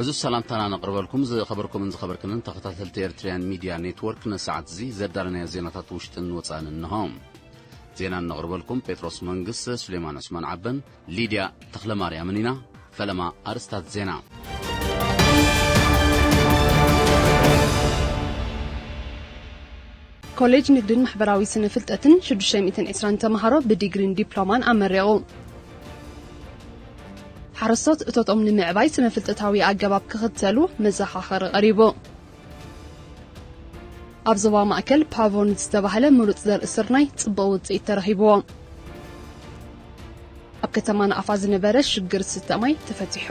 እዚ ሰላምታና ነቕርበልኩም ዝኸበርኩምን ዝኸበርክንን ተኸታተልቲ ኤርትርያን ሚድያ ኔትወርክ፣ ንሰዓት እዚ ዘዳለናዮ ዜናታት ውሽጥን ወጻእን እንሆ። ዜና እነቕርበልኩም ጴጥሮስ መንግስ፣ ሱሌማን ዑስማን ዓበን ሊድያ ተኽለማርያምን ኢና። ፈለማ ኣርስታት ዜና። ኮሌጅ ንግድን ማሕበራዊ ስነ ፍልጠትን ሽዱሽተ ሚእትን ዕስራን ተምሃሮ ብዲግሪን ዲፕሎማን ኣመሪቑ። ሓረስቶት እቶቶም ንምዕባይ ስነ ፍልጠታዊ ኣገባብ ክኽተሉ መዘኻኸሪ ቀሪቡ። ኣብ ዞባ ማእከል ፓቮን ዝተባህለ ምሩጽ ዘርኢ ስርናይ ጽቡቕ ውጽኢት ተረኺብዎ። ኣብ ከተማ ናቕፋ ዝነበረ ሽግር ዝስተ ማይ ተፈቲሑ።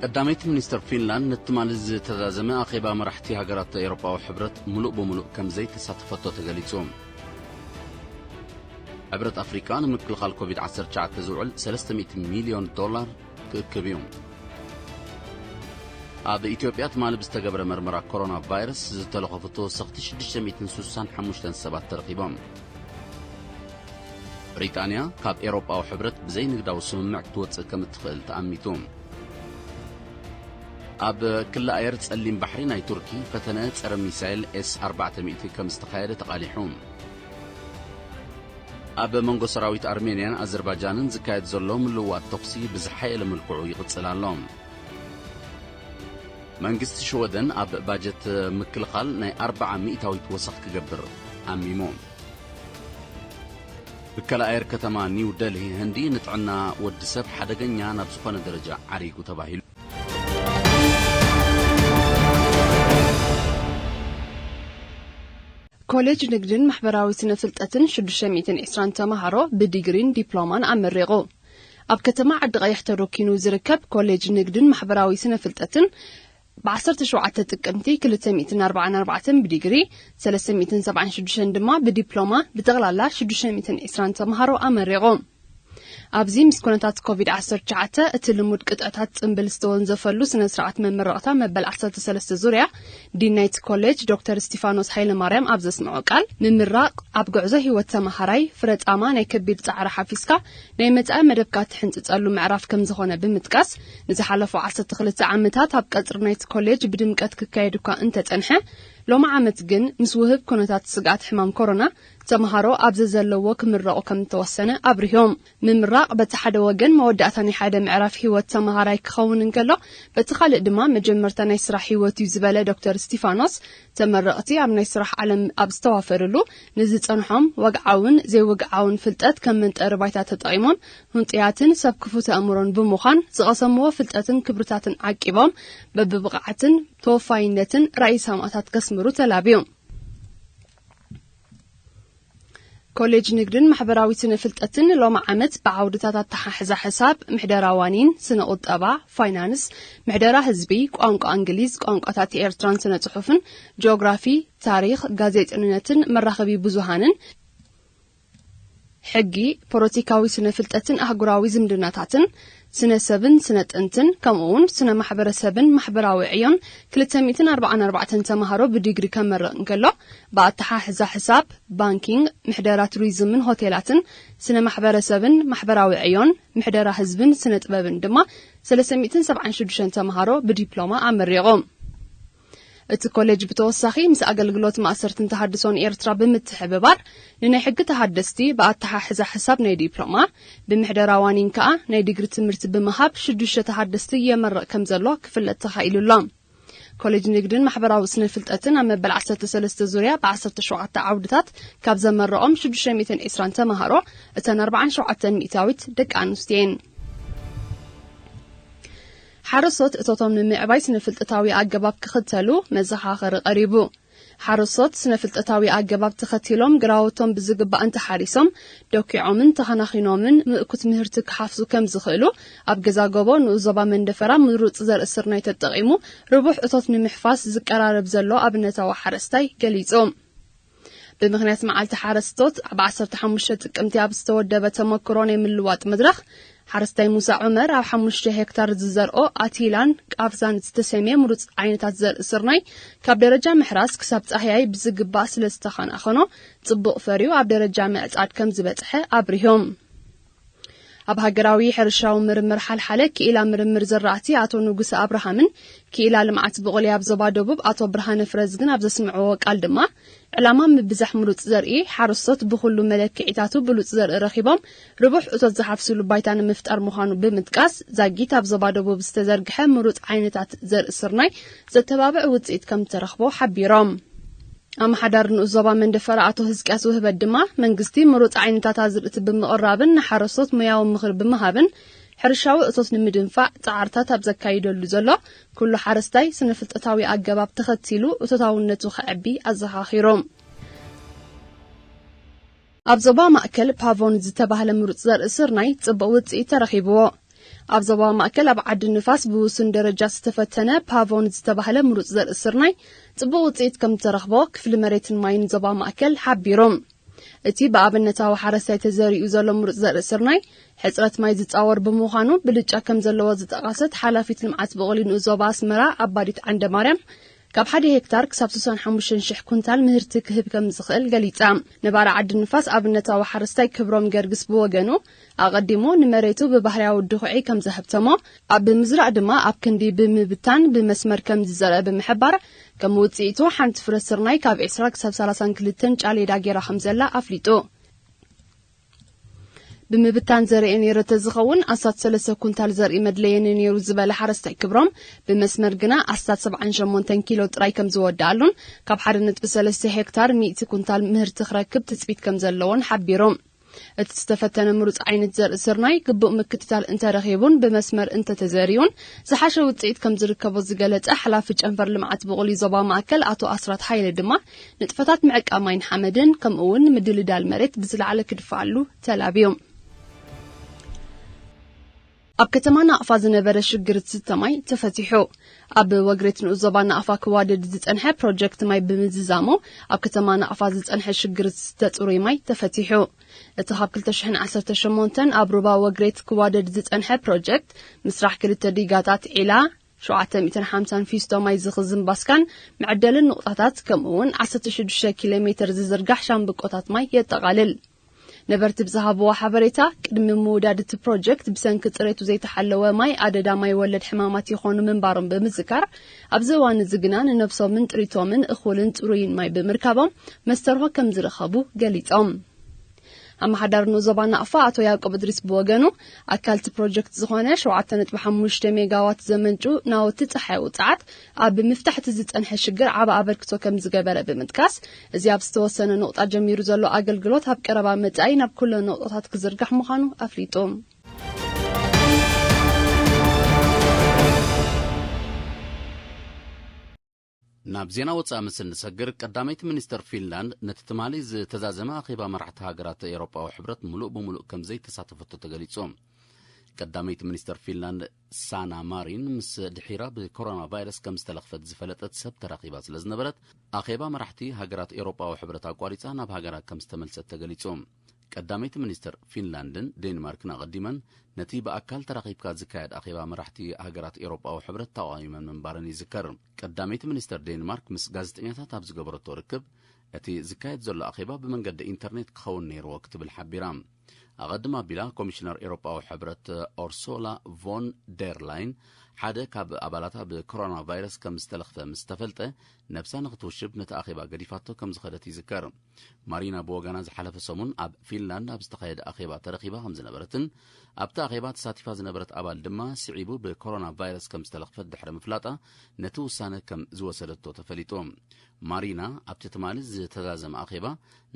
ቀዳመይቲ ሚኒስተር ፊንላንድ ንትማሊ ዝተዛዘመ ኣኼባ መራሕቲ ሃገራት ኤውሮጳዊ ሕብረት ምሉእ ብምሉእ ከም ዘይተሳተፈቶ ተገሊጹ። ሕብረት ኣፍሪቃ ንምክልኻል ኮቪድ ዓሰርተ ትሽዓተ ዝውዕል ሰለስተ ሚእቲ ሚልዮን ዶላር ክእክብ እዩ። ኣብ ኢትዮጵያ ትማሊ ብዝተገብረ መርመራ ኮሮና ቫይረስ ዝተለኸፉ ተወሰኽቲ ሽዱሽተ ሚእትን ስሳን ሓሙሽተን ሰባት ተረኺቦም። ብሪጣንያ ካብ ኤውሮጳዊ ሕብረት ብዘይንግዳዊ ስምምዕ ክትወጽእ ከም እትኽእል ተኣሚቱ። ኣብ ክሊ ኣየር ጸሊም ባሕሪ ናይ ቱርኪ ፈተነ ጸረ ሚሳይል ኤስ ኣርባዕተ ሚእቲ ከም ዝተኻየደ ተቓሊሑ። ኣብ መንጎ ሰራዊት ኣርሜንያን ኣዘርባጃንን ዝካየድ ዘሎ ምልውዋጥ ተኹሲ ብዝሓየለ መልክዑ ይቕጽል ኣሎ። መንግስቲ ሽወደን ኣብ ባጀት ምክልኻል ናይ ኣርብዓ ሚእታዊት ወሰኽ ክገብር ኣሚሙ። ብከላ ኣየር ከተማ ኒው ደልሂ ህንዲ ንጥዕና ወዲ ሰብ ሓደገኛ ናብ ዝኾነ ደረጃ ዓሪጉ ተባሂሉ። ኮሌጅ ንግድን ማሕበራዊ ስነ ፍልጠትን ሽዱሽተ ሚእትን ዕስራን ተምሃሮ ብዲግሪን ዲፕሎማን ኣመሪቑ። ኣብ ከተማ ዓዲ ቀይሕ ተደኪኑ ዝርከብ ኮሌጅ ንግድን ማሕበራዊ ስነ ፍልጠትን ብ ዓሰርተ ሸውዓተ ጥቅምቲ ክልተ ሚእትን ኣርባዓን ኣርባዕተን ብዲግሪ፣ ሰለስተ ሚእትን ሰብዓን ሽዱሽተን ድማ ብዲፕሎማ፣ ብጠቕላላ ሽዱሽተ ሚእትን ዕስራን ተምሃሮ ኣመሪቑ። ኣብዚ ምስ ኩነታት ኮቪድ ዓሰርተ ትሽዓተ እቲ ልሙድ ቅጥዕታት ጽምብል ዝተወንዘፈሉ ስነ ስርዓት መመረቕታ መበል ዓሰርተ ሰለስተ ዙርያ ዲን ናይቲ ኮሌጅ ዶክተር እስቲፋኖስ ሃይለማርያም ኣብ ዘስምዖ ቃል፣ ምምራቕ ኣብ ጉዕዞ ህይወት ተመሃራይ ፍረ ጻማ ናይ ከቢድ ጻዕሪ ሓፊስካ ናይ መጻኢ መደብካ ትሕንጽጸሉ ምዕራፍ ከም ዝኾነ ብምጥቃስ፣ ንዝሓለፉ ዓሰርተ ክልተ ዓመታት ኣብ ቀጽሪ ናይቲ ኮሌጅ ብድምቀት ክካየድ እኳ እንተጸንሐ፣ ሎሚ ዓመት ግን ምስ ውህብ ኩነታት ስግኣት ሕማም ኮሮና ተምሃሮ ኣብ ዘዘለዎ ክምረቑ ከም እተወሰነ ኣብሪሆም። ምምራቕ በቲ ሓደ ወገን መወዳእታ ናይ ሓደ ምዕራፍ ህይወት ተመሃራይ ክኸውን እንከሎ፣ በቲ ካልእ ድማ መጀመርታ ናይ ስራሕ ህይወት እዩ ዝበለ ዶክተር እስቲፋኖስ፣ ተመረቕቲ ኣብ ናይ ስራሕ ዓለም ኣብ ዝተዋፈርሉ ንዝጸንሖም ወግዓውን ዘይወግዓውን ፍልጠት ከም መንጠሪ ባይታ ተጠቒሞም ህንጡያትን ሰብ ክፉት ኣእምሮን ብምዃን ዝቐሰምዎ ፍልጠትን ክብርታትን ዓቂቦም በብብቕዓትን ተወፋይነትን ራእይ ሰማእታት ከስምሩ ተላብዩ። ኮሌጅ ንግድን ማሕበራዊ ስነ ፍልጠትን ሎሚ ዓመት ብዓውድታት ኣተሓሕዛ ሕሳብ፣ ምሕደራ ዋኒን፣ ስነ ቁጠባ፣ ፋይናንስ፣ ምሕደራ ህዝቢ፣ ቋንቋ እንግሊዝ፣ ቋንቋታት ኤርትራን ስነ ጽሑፍን፣ ጂኦግራፊ፣ ታሪኽ፣ ጋዜጠኝነትን መራኸቢ ብዙሃንን፣ ሕጊ፣ ፖለቲካዊ ስነ ፍልጠትን ኣህጉራዊ ዝምድናታትን፣ ስነ ሰብን ስነ ጥንትን፣ ከምኡ እውን ስነ ማሕበረሰብን ማሕበራዊ ዕዮን ክልተ ሚእትን ኣርባዓን ኣርባዕተን ተምሃሮ ብዲግሪ ከመርቕ እንከሎ፣ ብኣተሓሕዛ ሕሳብ፣ ባንኪንግ፣ ምሕደራ ቱሪዝምን ሆቴላትን፣ ስነ ማሕበረሰብን ማሕበራዊ ዕዮን፣ ምሕደራ ህዝብን ስነ ጥበብን ድማ ሰለስተ ሚእትን ሰብዓን ሽዱሽተን ተምሃሮ ብዲፕሎማ ኣመሪቖም። እቲ ኮሌጅ ብተወሳኺ ምስ ኣገልግሎት ማእሰርትን ተሃድሶን ኤርትራ ብምትሕብባር ንናይ ሕጊ ተሃደስቲ ብኣተሓሕዛ ሕሳብ ናይ ዲፕሎማ፣ ብምሕደራ ዋኒን ከኣ ናይ ዲግሪ ትምህርቲ ብምሃብ ሽዱሽተ ተሃደስቲ የመርቕ ከም ዘሎ ክፍለጥ ተኻኢሉ ኣሎ። ኮሌጅ ንግድን ማሕበራዊ ስነ ፍልጠትን ኣብ መበል ዓሰርተ ሰለስተ ዙርያ ብ ዓሰርተ ሸውዓተ ዓውድታት ካብ ዘመረቖም ሽዱሽተ ሚእትን ዕስራን ተምሃሮ እተን ኣርባዓን ሸውዓተን ሚእታዊት ደቂ ኣንስትዮ እየን። ሓረስቶት እቶቶም ንምዕባይ ስነ ፍልጠታዊ ኣገባብ ክኽተሉ መዘኻኸሪ ቀሪቡ። ሓረስቶት ስነ ፍልጠታዊ ኣገባብ ተኸቲሎም ግራውቶም ብዝግባእ እንተሓሪሶም፣ ደኪዖምን ተኸናኺኖምን ምእኩት ምህርቲ ክሓፍሱ ከም ዝኽእሉ ኣብ ገዛ ጎቦ ንኡስ ዞባ መንደፈራ ምሩፅ ዘርኢ ስርናይ ተጠቒሙ ርቡሕ እቶት ንምሕፋስ ዝቀራረብ ዘሎ ኣብነታዊ ሓረስታይ ገሊጹ። ብምኽንያት መዓልቲ ሓረስቶት ኣብ ዓሰርተ ሓሙሽተ ጥቅምቲ ኣብ ዝተወደበ ተመክሮ ናይ ምልዋጥ መድረኽ፣ ሓረስታይ ሙሳ ዑመር ኣብ ሓሙሽተ ሄክታር ዝዘርኦ ኣቲላን ቃፍዛን ዝተሰምየ ምሩፅ ዓይነታት ዘርኢ ስርናይ ካብ ደረጃ ምሕራስ ክሳብ ጻህያይ ብዝግባእ ስለ ዝተኸናኸኖ፣ ጽቡቕ ፈርዩ ኣብ ደረጃ ምዕጻድ ከም ዝበጽሐ ኣብሪሆም። ኣብ ሃገራዊ ሕርሻዊ ምርምር ሓልሓለ ክኢላ ምርምር ዘራእቲ ኣቶ ንጉሰ ኣብርሃምን ክኢላ ልምዓት ብቑሊ ኣብ ዞባ ደቡብ ኣቶ ብርሃነ ፍረዝግን ኣብ ዘስምዕዎ ቃል ድማ፣ ዕላማ ምብዛሕ ምሩፅ ዘርኢ፣ ሓረስቶት ብኹሉ መለክዒታቱ ብሉፅ ዘርኢ ረኺቦም ርቡሕ እቶት ዝሓፍስሉ ባይታ ንምፍጣር ምዃኑ ብምጥቃስ፣ ዛጊት ኣብ ዞባ ደቡብ ዝተዘርግሐ ምሩፅ ዓይነታት ዘርኢ ስርናይ ዘተባብዕ ውፅኢት ከም ዝተረኽቦ ሓቢሮም። ኣመሓዳሪ ንኡስ ዞባ መንደፈራ ኣቶ ህዝቅያስ ውህበት ድማ፣ መንግስቲ ምሩፅ ዓይነታት ኣዝርእቲ ብምቕራብን ንሓረስቶት ሞያዊ ምኽሪ ብምሃብን ሕርሻዊ እቶት ንምድንፋዕ ፃዕርታት ኣብ ዘካይደሉ ዘሎ፣ ኩሉ ሓረስታይ ስነ ፍልጠታዊ ኣገባብ ተኸቲሉ እቶታውነቱ ከዕቢ ኣዘኻኺሩ። ኣብ ዞባ ማእከል ፓቮን ዝተባህለ ምሩፅ ዘርኢ ስርናይ ፅቡቕ ውፅኢት ተረኺብዎ። ኣብ ዞባ ማእከል ኣብ ዓዲ ንፋስ ብውሱን ደረጃ ዝተፈተነ ፓቮን ዝተባህለ ምሩፅ ዘርኢ ስርናይ ፅቡቕ ውፅኢት ከም ዝተረኽቦ ክፍሊ መሬትን ማይን ዞባ ማእከል ሓቢሩ። እቲ ብኣብነታዊ ሓረስታይ ተዘሪኡ ዘሎ ምሩፅ ዘርኢ ስርናይ ሕፅረት ማይ ዝፃወር ብምዃኑ ብልጫ ከም ዘለዎ ዝጠቐሰት ሓላፊት ልምዓት ብቑሊ ንኡስ ዞባ ኣስመራ ኣባዲት ዓንደ ማርያም፣ ካብ ሓደ ሄክታር ክሳብ ስሳን ሓሙሽተን ሽሕ ኩንታል ምህርቲ ክህብ ከም ዝኽእል ገሊጻ። ነባሪ ዓዲ ንፋስ ኣብነታዊ ሓረስታይ ክብሮም ገርግስ ብወገኑ፣ ኣቐዲሙ ንመሬቱ ብባህርያዊ ድኹዒ ከም ዘሀብተሞ፣ ኣብ ብምዝራእ ድማ ኣብ ክንዲ ብምብታን ብመስመር ከም ዝዘርአ ብምሕባር፣ ከም ውጽኢቱ ሓንቲ ፍረ ስርናይ ካብ ዕስራ ክሳብ ሰላሳን ክልተን ጫሌዳ ገይራ ከም ዘላ ኣፍሊጡ። ብምብታን ዘርኤ ነይረ ተዝኸውን ኣስታት ሰለስተ ኩንታል ዘርኢ መድለየኒ ነይሩ ዝበለ ሓረስታይ ክብሮም፣ ብመስመር ግና ኣስታት ሰብዓን ሸሞንተን ኪሎ ጥራይ ከም ዝወድኣሉን ካብ ሓደ ነጥቢ ሰለስተ ሄክታር ሚእቲ ኩንታል ምህርቲ ክረክብ ትጽቢት ከም ዘለዎን ሓቢሩ። እቲ ዝተፈተነ ምሩፅ ዓይነት ዘርኢ ስርናይ ግቡእ ምክትታል እንተረኺቡን ብመስመር እንተተዘሪኡን ዝሓሸ ውፅኢት ከም ዝርከቦ ዝገለጸ ሓላፊ ጨንፈር ልምዓት ብቑሊ ዞባ ማእከል ኣቶ ኣስራት ሃይለ ድማ ንጥፈታት ምዕቃብ ማይን ሓመድን ከምኡ እውን ምድልዳል መሬት ብዝለዓለ ክድፍኣሉ ተላብዩ። ኣብ ከተማ ናቕፋ ዝነበረ ሽግር ዝስተ ማይ ተፈቲሑ። ኣብ ወግሬት ንኡስ ዞባ ናቕፋ ክዋደድ ዝጸንሐ ፕሮጀክት ማይ ብምዝዛሙ ኣብ ከተማ ናቕፋ ዝጸንሐ ሽግር ዝስተ ጽሩይ ማይ ተፈቲሑ። እቲ ካብ ክልተ ሽሕን ዓሰርተ ሸሞንተን ኣብ ሩባ ወግሬት ክዋደድ ዝጸንሐ ፕሮጀክት ምስራሕ ክልተ ዲጋታት ዒላ ሸውዓተ ሚእትን ሓምሳን ፊስቶ ማይ ዝኽዝን ባስካን መዐደልን ንቑጣታት ከምኡ እውን ዓሰርተ ሽዱሽተ ኪሎ ሜትር ዝዝርጋሕ ሻምብቆታት ማይ የጠቓልል። ነበርቲ ብዝሃብዎ ሓበሬታ፣ ቅድሚ ምውዳድ እቲ ፕሮጀክት ብሰንኪ ጽሬቱ ዘይተሓለወ ማይ ኣደዳ ማይ ወለድ ሕማማት ይኾኑ ምንባሮም ብምዝካር፣ ኣብዚ እዋን እዚ ግና ንነብሶምን ጥሪቶምን እኹልን ጽሩይን ማይ ብምርካቦም መስተርሆ ከም ዝረኸቡ ገሊጾም። ኣመሓዳሪ ንኡስ ዞባ ናቕፋ ኣቶ ያዕቆብ እድሪስ ብወገኑ፣ ኣካል እቲ ፕሮጀክት ዝኾነ ሸውዓተ ነጥቢ ሓሙሽተ ሜጋዋት ዘመንጩ ናውቲ ጸሓይ ውጽዓት ኣብ ምፍታሕ እቲ ዝጸንሐ ሽግር ዓቢ ኣበርክቶ ከም ዝገበረ ብምጥቃስ፣ እዚ ኣብ ዝተወሰነ ነቑጣ ጀሚሩ ዘሎ ኣገልግሎት ኣብ ቀረባ መጻኢ ናብ ኩለን ነቑጣታት ክዝርጋሕ ምዃኑ ኣፍሊጡ። ናብ ዜና ወጻኢ ምስ እንሰግር፣ ቀዳመይቲ ሚኒስተር ፊንላንድ ነቲ ትማሊ ዝተዛዘመ ኣኼባ መራሕቲ ሃገራት ኤውሮጳዊ ሕብረት ምሉእ ብምሉእ ከም ዘይተሳተፈቶ ተገሊጹ። ቀዳመይቲ ሚኒስተር ፊንላንድ ሳና ማሪን ምስ ድሒራ ብኮሮና ቫይረስ ከም ዝተለኽፈት ዝፈለጠት ሰብ ተራኺባ ስለ ዝነበረት፣ ኣኼባ መራሕቲ ሃገራት ኤውሮጳዊ ሕብረት ኣቋሪጻ ናብ ሃገራ ከም ዝተመልሰት ተገሊጹ። ቀዳመይቲ ሚኒስተር ፊንላንድን ዴንማርክን ኣቐዲመን ነቲ ብኣካል ተራኺብካ ዝካየድ ኣኼባ መራሕቲ ሃገራት ኤውሮጳዊ ሕብረት ተቓዊመን ምንባረን ይዝከር። ቀዳመይቲ ሚኒስተር ዴንማርክ ምስ ጋዜጠኛታት ኣብ ዝገበረቶ ርክብ፣ እቲ ዝካየድ ዘሎ ኣኼባ ብመንገዲ ኢንተርኔት ክኸውን ነይርዎ ክትብል ሓቢራ። ኣቐድም ኣቢላ፣ ኮሚሽነር ኤውሮጳዊ ሕብረት ኦርሶላ ቮን ደር ላይን ሓደ ካብ ኣባላታ ብኮሮና ቫይረስ ከም ዝተለኽፈ ምስ ተፈልጠ፣ ነብሳ ንክትውሽብ ነቲ ኣኼባ ገዲፋቶ ከም ዝኸደት ይዝከር። ማሪና ብወገና ዝሓለፈ ሰሙን ኣብ ፊንላንድ ኣብ ዝተኻየደ ኣኼባ ተረኺባ ከም ዝነበረትን ኣብቲ ኣኼባ ተሳቲፋ ዝነበረት ኣባል ድማ ስዒቡ ብኮሮና ቫይረስ ከም ዝተለኽፈት ድሕሪ ምፍላጣ ነቲ ውሳነ ከም ዝወሰደቶ ተፈሊጡ። ማሪና ኣብቲ ትማሊ ዝተዛዘመ ኣኼባ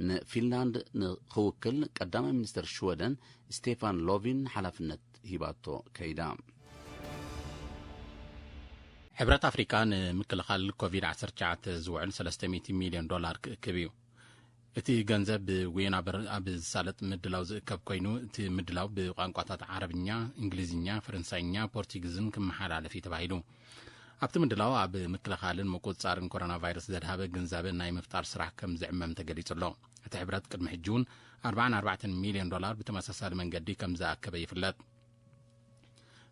ንፊንላንድ ንክውክል ቀዳማይ ሚኒስተር ሽወደን ስቴፋን ሎቪን ሓላፍነት ሂባቶ ከይዳ። ሕብረት ኣፍሪቃ ንምክልኻል ኮቪድ ዓሰርተ ትሽዓተ ዝውዕል ሰለስተ ሚእቲ ሚልዮን ዶላር ክእክብ እዩ። እቲ ገንዘብ ብጉየና በር ኣብ ዝሳለጥ ምድላው ዝእከብ ኮይኑ፣ እቲ ምድላው ብቋንቋታት ዓረብኛ፣ እንግሊዝኛ፣ ፈረንሳይኛ፣ ፖርቱጊዝን ክመሓላለፍ እዩ ተባሂሉ። ኣብቲ ምድላው ኣብ ምክልኻልን ምቁጽጻርን ኮሮና ቫይረስ ዘድሃበ ግንዛበ ናይ ምፍጣር ስራሕ ከም ዝዕመም ተገሊጹ ኣሎ። እቲ ሕብረት ቅድሚ ሕጂ እውን ኣርባዓን ኣርባዕተን ሚልዮን ዶላር ብተመሳሳሊ መንገዲ ከም ዝኣከበ ይፍለጥ።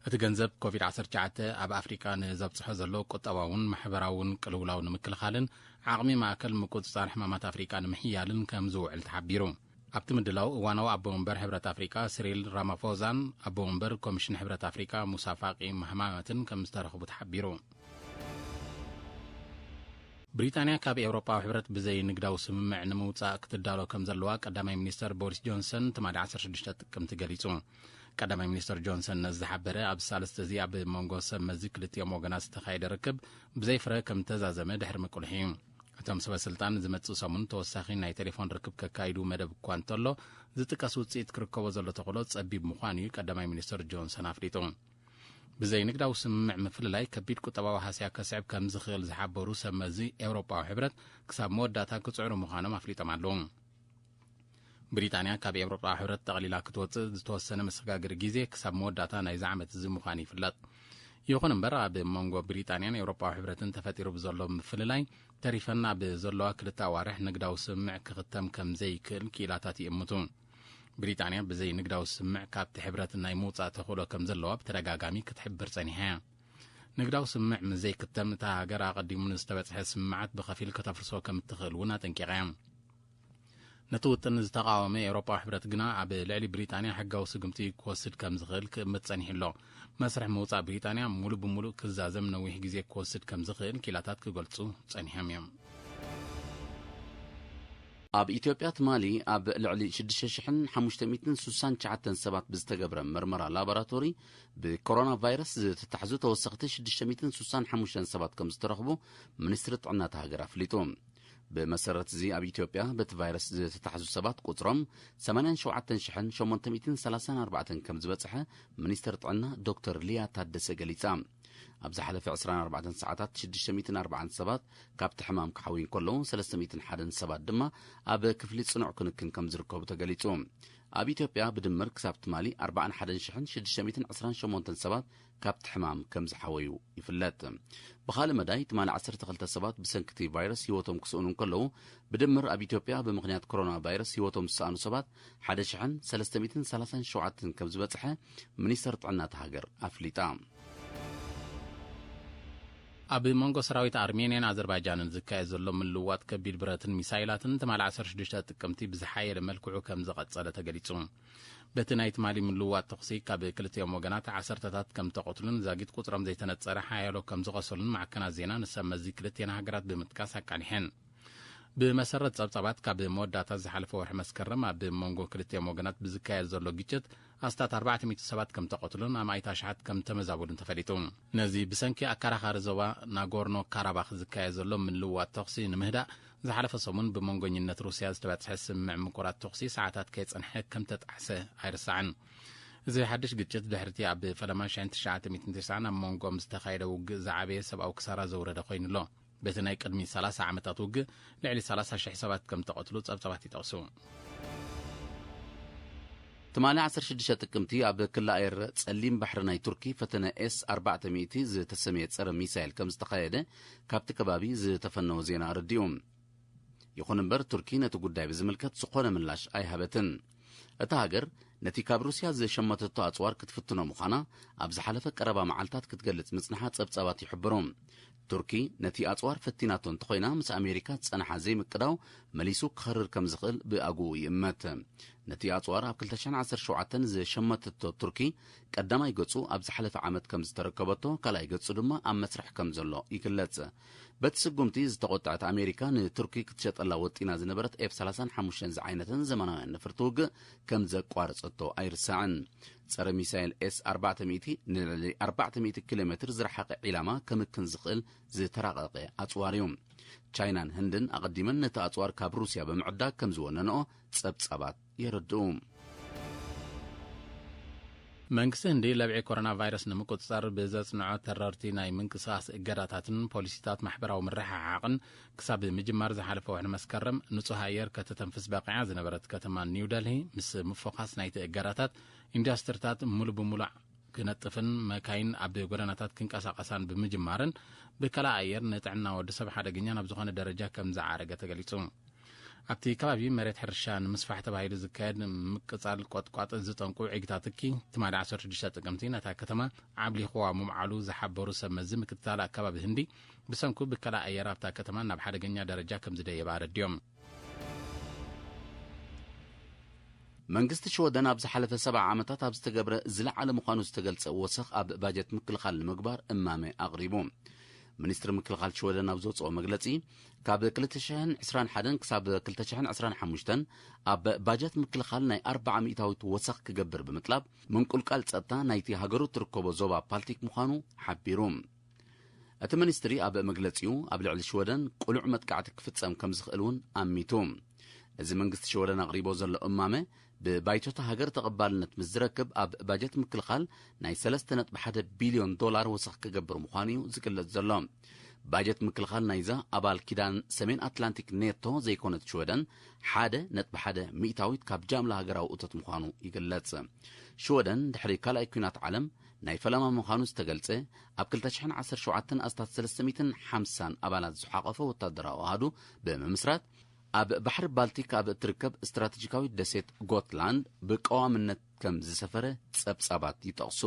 እቲ ገንዘብ ኮቪድ ዓሰርተ ትሽዓተ ኣብ ኣፍሪቃ ንዘብጽሖ ዘሎ ቁጠባውን ማሕበራውን ቅልውላው ንምክልኻልን ዓቕሚ ማእከል ምቁጽጻር ሕማማት ኣፍሪቃ ንምሕያልን ከም ዝውዕል ተሓቢሩ። ኣብቲ ምድላው እዋናዊ ኣቦ ወንበር ሕብረት ኣፍሪቃ ሲሪል ራማፎዛን ኣቦ ወንበር ኮሚሽን ሕብረት ኣፍሪቃ ሙሳ ፋቂ ማህማትን ከም ዝተረኽቡ ተሓቢሩ። ብሪጣንያ ካብ ኤውሮጳዊ ሕብረት ብዘይ ንግዳዊ ስምምዕ ንምውጻእ ክትዳሎ ከም ዘለዋ ቀዳማይ ሚኒስተር ቦሪስ ጆንሰን ትማሊ ዓሰርተ ሽዱሽተ ጥቅምቲ ገሊጹ። ቀዳማይ ሚኒስተር ጆንሰን ነዚ ዝሓበረ ኣብ ሳልስቲ እዚ ኣብ መንጎ ሰብ መዚ ክልቲኦም ወገናት ዝተኻየደ ርክብ ብዘይ ፍረ ከም ተዛዘመ ድሕሪ ምቅልሑ እዩ። እቶም ሰበ ስልጣን ዝመጽእ ሰሙን ተወሳኺ ናይ ቴሌፎን ርክብ ከካይዱ መደብ እኳ እንተሎ፣ ዝጥቀስ ውጽኢት ክርከቦ ዘሎ ተኽእሎ ጸቢብ ምዃኑ እዩ ቀዳማይ ሚኒስተር ጆንሰን ኣፍሊጡ። ብዘይ ንግዳዊ ስምምዕ ምፍልላይ ከቢድ ቁጠባዊ ሃስያ ከስዕብ ከም ዝኽእል ዝሓበሩ ሰብ መዚ ኤውሮጳዊ ሕብረት ክሳብ መወዳእታ ክጽዕሩ ምዃኖም ኣፍሊጦም ኣለዉ። ብሪጣንያ ካብ ኤውሮጳዊ ሕብረት ጠቕሊላ ክትወጽእ ዝተወሰነ መሰጋገሪ ግዜ ክሳብ መወዳእታ ናይዚ ዓመት እዚ ምዃኑ ይፍለጥ። ይኹን እምበር ኣብ መንጎ ብሪጣንያን ኤውሮጳዊ ሕብረትን ተፈጢሩ ብዘሎ ምፍልላይ ተሪፈን ኣብ ዘለዋ ክልተ ኣዋርሕ ንግዳዊ ስምምዕ ክኽተም ከም ዘይክእል ክኢላታት ይእምቱ። ብሪጣንያ ብዘይ ንግዳዊ ስምምዕ ካብቲ ሕብረት ናይ ምውጻእ ተኽእሎ ከም ዘለዋ ብተደጋጋሚ ክትሕብር ጸኒሓ እያ። ንግዳዊ ስምምዕ ምስ ዘይክተም እታ ሃገር ኣቐዲሙ ንዝተበጽሐ ስምምዓት ብኸፊል ከተፍርሶ ከም እትኽእል እውን ኣጠንቂቓ እያ። ነቲ ውጥን ዝተቓወመ ኤውሮጳዊ ሕብረት ግና ኣብ ልዕሊ ብሪጣንያ ሕጋዊ ስጉምቲ ክወስድ ከም ዝኽእል ክእምት ጸኒሑ ኣሎ። መስርሕ ምውጻእ ብሪጣንያ ሙሉእ ብሙሉእ ክዛዘም ነዊሕ ግዜ ክወስድ ከም ዝኽእል ኪላታት ክገልጹ ጸኒሖም እዮም። ኣብ ኢትዮጵያ ትማሊ ኣብ ልዕሊ ሽዱሽተ ሽሕን ሓሙሽተ ሚእትን ስሳን ትሽዓተን ሰባት ብዝተገብረ ምርመራ ላቦራቶሪ ብኮሮና ቫይረስ ዝተታሕዙ ተወሰኽቲ ሽዱሽተ ሚእትን ስሳን ሓሙሽተን ሰባት ከም ዝተረኽቡ ሚኒስትሪ ጥዕና እታ ሃገር ኣፍሊጡ። ብመሰረት እዚ ኣብ ኢትዮጵያ በቲ ቫይረስ ዝተታሕዙ ሰባት ቁፅሮም ሰማንያን ሸውዓተን ሽሕን ሸሞንተ ሚእትን ሰላሳን ኣርባዕተን ከም ዝበፅሐ ሚኒስትር ጥዕና ዶክተር ሊያ ታደሰ ገሊፃ። ኣብ ዝሓለፈ ዕስራን ኣርባዕተን ሰዓታት ሽዱሽተ ሚእትን ኣርባዓን ሰባት ካብቲ ሕማም ክሓውዩ እንከለዉ ሰለስተ ሚእትን ሓደን ሰባት ድማ ኣብ ክፍሊ ፅኑዕ ክንክን ከም ዝርከቡ ተገሊፁ። ኣብ ኢትዮጵያ ብድምር ክሳብ ትማሊ ኣርባዓን ሓደን ሽሕን ሽዱሽተ ሚእትን ዕስራን ሸሞንተን ሰባት ካብቲ ሕማም ከም ዝሓወዩ ይፍለጥ። ብኻልእ መዳይ ትማሊ ዓሰርተ ክልተ ሰባት ብሰንኪ እቲ ቫይረስ ህይወቶም ክስእኑ እንከለዉ ብድምር ኣብ ኢትዮጵያ ብምኽንያት ኮሮና ቫይረስ ህይወቶም ዝሰኣኑ ሰባት ሓደ ሽሕን ሰለስተ ሚእትን ሰላሳን ሸውዓተን ከም ዝበፅሐ ሚኒስተር ጥዕና እታ ሃገር ኣፍሊጣ። ኣብ መንጎ ሰራዊት ኣርሜንያን ኣዘርባይጃንን ዝካየድ ዘሎ ምልውዋጥ ከቢድ ብረትን ሚሳይላትን ትማሊ ዓሰርተ ሽዱሽተ ጥቅምቲ ብዝሓየለ መልክዑ ከም ዝቐጸለ ተገሊጹ። በቲ ናይ ትማሊ ምልውዋጥ ተኹሲ ካብ ክልቲኦም ወገናት ዓሰርተታት ከም ተቐትሉን ዛጊት ቁጽሮም ዘይተነጸረ ሓያሎ ከም ዝቐሰሉን ማዕከናት ዜና ንሰብ መዚ ክልቲኤን ሃገራት ብምጥቃስ ኣቃሊሐን። ብመሰረት ጸብጻባት ካብ መወዳእታ ዝሓለፈ ወርሒ መስከረም ኣብ መንጎ ክልቲኦም ወገናት ብዝካየድ ዘሎ ግጭት ኣስታት ኣርባዕተ ሚእቲ ሰባት ከም ተቐትሉን ኣማኢት ኣሽሓት ከም ተመዛበሉን ተፈሊጡ። ነዚ ብሰንኪ ኣከራኻሪ ዞባ ናጎርኖ ካራባኽ ዝካየድ ዘሎ ምልውዋጥ ተኹሲ ንምህዳእ ዝሓለፈ ሰሙን ብመንጎኝነት ሩስያ ዝተበጽሐ ስምምዕ ምቁራጽ ተኹሲ ሰዓታት ከይጸንሐ ከም ተጣሕሰ ኣይርሳዕን። እዚ ሓድሽ ግጭት ድሕሪቲ ኣብ ፈለማ ሽሕን ትሽዓተ ሚእትን ተስዓን ኣብ መንጎኦም ዝተኻየደ ውግእ ዝዓበየ ሰብኣዊ ክሳራ ዘውረደ ኮይኑ ኣሎ። በቲ ናይ ቅድሚ ሰላሳ ዓመታት ውግእ ልዕሊ ሰላሳ ሽሕ ሰባት ከም ተቐትሉ ጸብጻባት ይጠቕሱ። ትማሊ ዓሰርተ ሽዱሽተ ጥቅምቲ ኣብ ክሊ ኣየር ጸሊም ባሕሪ ናይ ቱርኪ ፈተነ ኤስ ኣርባዕተ ሚእቲ ዝተሰምየ ጸረ ሚሳይል ከም ዝተኻየደ ካብቲ ከባቢ ዝተፈነወ ዜና ኣረዲኡ። ይኹን እምበር ቱርኪ ነቲ ጉዳይ ብዝምልከት ዝኾነ ምላሽ ኣይሃበትን። እታ ሃገር ነቲ ካብ ሩስያ ዝሸመተቶ ኣጽዋር ክትፍትኖ ምዃና ኣብ ዝሓለፈ ቀረባ መዓልታት ክትገልጽ ምጽንሓ ጸብጻባት ይሕብሩ። ቱርኪ ነቲ ኣጽዋር ፈቲናቶ እንተኾይና ምስ ኣሜሪካ ዝጸንሓ ዘይምቅዳው መሊሱ ክኸርር ከም ዝኽእል ብኣግኡ ይእመት። ነቲ ኣጽዋር ኣብ ክልተ ሽሕን ዓሰርተ ሸውዓተን ዝሸመተቶ ቱርኪ ቀዳማይ ገጹ ኣብ ዝሓለፈ ዓመት ከም ዝተረከበቶ ካልኣይ ገጹ ድማ ኣብ መስርሕ ከም ዘሎ ይግለጽ። በቲ ስጉምቲ ዝተቖጠዐት ኣሜሪካ ንቱርኪ ክትሸጠላ ወጢና ዝነበረት ኤፍ ሰላሳን ሓሙሽተን ዝዓይነተን ዘመናውያን ነፈርቲ ውግእ ከም ዘቋረጸቶ ኣይርሳዕን። ጸረ ሚሳይል ኤስ ኣርባዕተ ሚእቲ ንልዕሊ ኣርባዕተ ሚእቲ ኪሎ ሜትር ዝረሓቐ ዒላማ ከምክን ዝኽእል ዝተራቐቐ ኣጽዋር እዩ። ቻይናን ህንድን ኣቐዲመን ነቲ ኣጽዋር ካብ ሩስያ ብምዕዳግ ከም ዝወነንኦ ጸብጻባት የረድኡ። መንግስቲ ህንዲ ለብዒ ኮሮና ቫይረስ ንምቁጽጻር ብዘጽንዖ ተረርቲ ናይ ምንቅስቓስ እገዳታትን ፖሊሲታት ማሕበራዊ ምርሕሓቕን ክሳብ ምጅማር ዝሓለፈ ወርሒ መስከረም ንጹህ ኣየር ከተተንፍስ በቒዓ ዝነበረት ከተማ ኒው ደልሂ ምስ ምፍዃስ ናይቲ እገዳታት ኢንዳስትሪታት ሙሉ ብሙሉ ክነጥፍን መካይን ኣብ ጎደናታት ክንቀሳቐሳን ብምጅማረን ብከላ ኣየር ንጥዕና ወዲ ሰብ ሓደገኛ ናብ ዝኾነ ደረጃ ከም ዝዓረገ ተገሊጹ። ኣብቲ ከባቢ መሬት ሕርሻ ንምስፋሕ ተባሂሉ ዝካየድ ምቅጻል ቆጥቋጥ ዝጠንቁ ዒግታ ትኪ ትማሊ ዓሰርተ ሽዱሽተ ጥቅምቲ ነታ ከተማ ዓብሊኽዋ ምምዓሉ ዝሓበሩ ሰብ መዚ ምክትታል ኣከባቢ ህንዲ ብሰንኩ ብከላ ኣየር ኣብታ ከተማ ናብ ሓደገኛ ደረጃ ከም ዝደየባ ኣረዲዮም። መንግስቲ ሽወደን ኣብ ዝሓለፈ ሰብዓ ዓመታት ኣብ ዝተገብረ ዝለዓለ ምዃኑ ዝተገልጸ ወሰኽ ኣብ ባጀት ምክልኻል ንምግባር እማመ ኣቕሪቡ። ሚኒስትሪ ምክልኻል ሽወደን ኣብ ዘውፅኦ መግለፂ፣ ካብ ክልተ ሽሕን ዕስራን ሓደን ክሳብ ክልተ ሽሕን ዕስራን ሓሙሽተን ኣብ ባጀት ምክልኻል ናይ ኣርብዓ ሚእታዊት ወሰኽ ክገብር ብምጥላብ፣ ምንቁልቃል ጸጥታ ናይቲ ሃገሩ ትርከቦ ዞባ ፓልቲክ ምዃኑ ሓቢሩ። እቲ ሚኒስትሪ ኣብ መግለጺኡ፣ ኣብ ልዕሊ ሽወደን ቅሉዕ መጥቃዕቲ ክፍጸም ከም ዝኽእል እውን ኣሚቱ። እዚ መንግስቲ ሽወደን ኣቕሪቦ ዘሎ እማመ፣ ብባይቶታ ሃገር ተቐባልነት ምስ ዝረክብ፣ ኣብ ባጀት ምክልኻል ናይ ሰለስተ ነጥቢ ሓደ ቢልዮን ዶላር ወሰኽ ክገብር ምዃኑ እዩ ዝግለጽ ዘሎ። ባጀት ምክልኻል ናይዛ ኣባል ኪዳን ሰሜን ኣትላንቲክ ኔቶ ዘይኮነት ሽወደን፣ ሓደ ነጥቢ ሓደ ሚእታዊት ካብ ጃምላ ሃገራዊ እቶት ምዃኑ ይግለጽ። ሽወደን ድሕሪ ካልኣይ ኲናት ዓለም ናይ ፈለማ ምዃኑ ዝተገልጸ፣ ኣብ ክልተ ሽሕን ዓሰርተ ሸውዓተን ኣስታት ሰለስተ ሚእትን ሓምሳን ኣባላት ዝሓቖፈ ወታደራዊ ኣሃዱ ብምምስራት፣ ኣብ ባሕሪ ባልቲክ ኣብ እትርከብ ስትራተጂካዊት ደሴት ጎትላንድ ብቀዋምነት ከም ዝሰፈረ ጸብጻባት ይጠቕሱ።